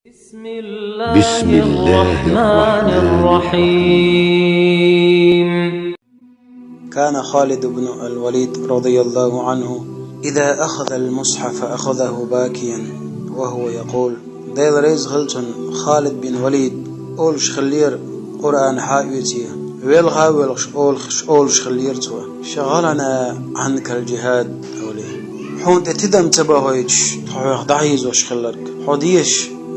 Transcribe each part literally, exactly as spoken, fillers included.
بسم الله الرحمن الرحيم. كان خالد بن الوليد رضي الله عنه إذا أخذ المصحف أخذه باكيا وهو يقول: Дела реза хилва цунна, Халид бин Валид олуш хиллера Къуръан хьаоьций, велха а воьлхуш олуш, олуш хиллера цо: «شغلنا عنك الجهاد», олий. Хьуна тӀе тидам ца бахийтуш, тхо хьох дӀахьийзош хилларг, хьо дезаш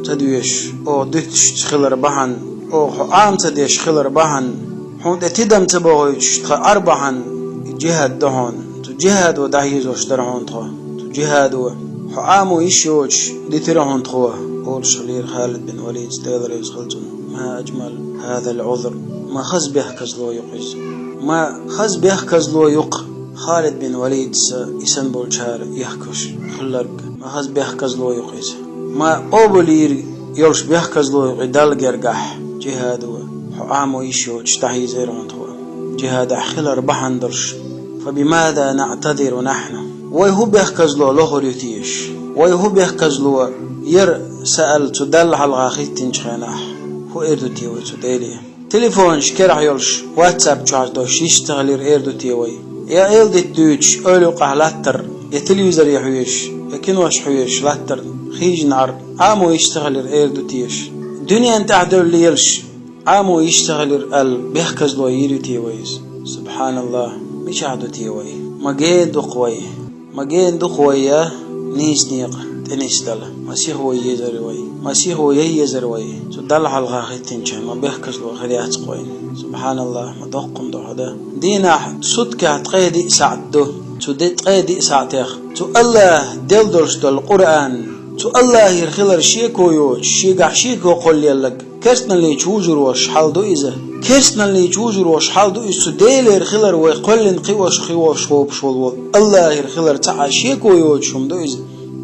ца доьшуш, оха дуьтуш хилар бахьана, оха хьо Ӏама ца деш хилар бахьана, хьуна тӀе тидам ца бахийтуш, тхан Ӏар бахьана, и джихад ду хьуна. Цу джихадо дӀахьийзош дара хьуна тхо. Цу джихадо хьо Ӏамо йиш йоцуш дитира хьуна тхо, олуш хиллера Халид бин Валида, Дела реза хилва цунна. ما أجمل هذا العذر. Ма хаза бехказло ю-кх иза. Ма хаза бехказло ю-кх Халид бин Валидас и санна болчара ехкаш хилларг. Ма хаза бехказло ю-кх иза. Ма къобалйийр йолуш бехказло ю-кх и Далла гергахь, джихадо хьо Ӏамо йиш йоцуш дӀахьийзийра хьуна тхо. Джихадехь хилар бахьана долуш. فبماذا نعتذر نحن؟ Вай хӀун бехказло лохур ю теша? Вай хӀун бехказло яра са аьлла цу Далла хьалха хӀиттинчу хенахь? ХӀун эр ду те вай цу Деле? Телефонаш керахь йолуш, WhatsApp чохь долуш йиш ца хилира эр ду те вай? Я эладита дуьйцуш, ойла юкъахь латтар, я телевизоре хьоьжуш, я кинош хьоьжуш латтар, хийжина Ӏар, Ӏамо йиш ца хилира эр ду теша? Дуьненна тӀехь девлла лелаш, Ӏамо йиш ца хилира аьлла, бехказло йийр ю те вай иза? СубхьаналлахӀ, мичахь ду те вай? Ма гена ду-кх вай, ма гена ду-кх вай я нийса некъа тӀе нисдала. Ма сихо езар вай, ма сихо яй езар вай. Цу Далла хьалха хӀиттинчу хенахь ма бехказло хир яц-кх вайна. СубхьаналлахӀ, ма доккха хӀума ду хьада. Дийнахь суткехь ткъе диъ сахьт ду. Цу де-, ткъе диъ сахьтех цу АллахӀа делла долуш долу Къуръан, цу АллахӀера хилар шеко йоцуш, шегахь шеко кхоллаелларг, керстаналлин чу вужур волуш хьал ду иза. Керстаналлин чу вужур волуш хьал ду иза, цу Делера хилар вай кхоьллина кхиош, кхиош хӀопуш волу волу АллахӀера хилар цхьа а шеко йоцуш хӀума ду иза.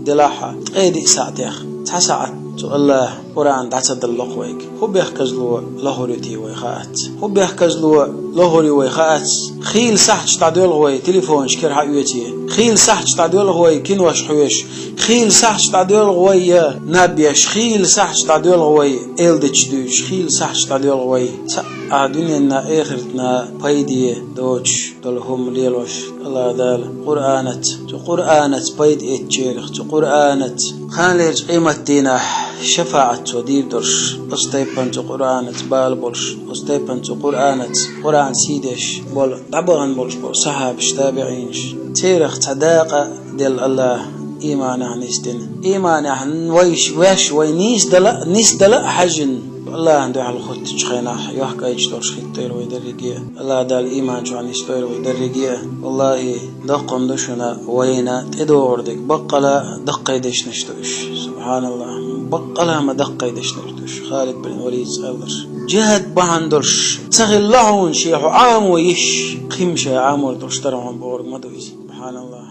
Делахь а, ткъе диъ сахьтех цхьа сахьт цу АллахӀа Къуръан дӀа ца далало-кх вайга. ХӀун бехказло лохур ю те вай, хаац. ХӀун бехказло лохур ю вай, хаац. Хийла сахьташ дӀадоьлху вай, телефонаш кара хьаоьций. Хийла сахьташ дӀадоьлху вай, кинош хьоьжуш. Хийла сахьташ дӀадоьлху вай, я наб еш. Хийла сахьташ дӀадоьлху вай, эладиташ дуьйцуш. Хийла сахьташ дӀадоьлху вай, цхьа а дуьненна, эхартна пайде доцуш долу хӀума лелош. АллахӀа Дала Къуръанаца, цу Къуръанаца пайда эцначарах, цу Къуръанаца кханалерчу къематдийнахь шафаӀат цо дийр долуш, оцу тайпана цу Къуръанаца бала болуш, оцу тайпана цу Къуръанаца, Къуръан сий деш болу, дӀабахана болуш болу сахьабаш, табиӀинаш. Церах цхьа дакъа делла АллахӀа, ийманехь нисдина. Ийманехь вайш веш вай нийсдала, нисдала а хьаьжжина, АллахӀана дуьхьал хӀуттучу хенахь йохкуьйтуш долуш хӀиттойла вай дерриге. АллахӀа Дала ийман чохь нисдойла вай дерриге. ВаллахӀи, доккха хӀума ду шуна вайна тӀедогӀур дерг. Баккъала даккхий дешнаш ду уьш. СубхьаналлахӀ. Баккъала ма даккхий дешнаш ду уьш. Халид бин Валидас аьлларш. Джихад бахьана долуш ца хилла хьуна шен хьо Ӏамо йиш, кхин шайн Ӏамор долуш дара хьуна бохург ма ду иза. СубхьаналлахӀ.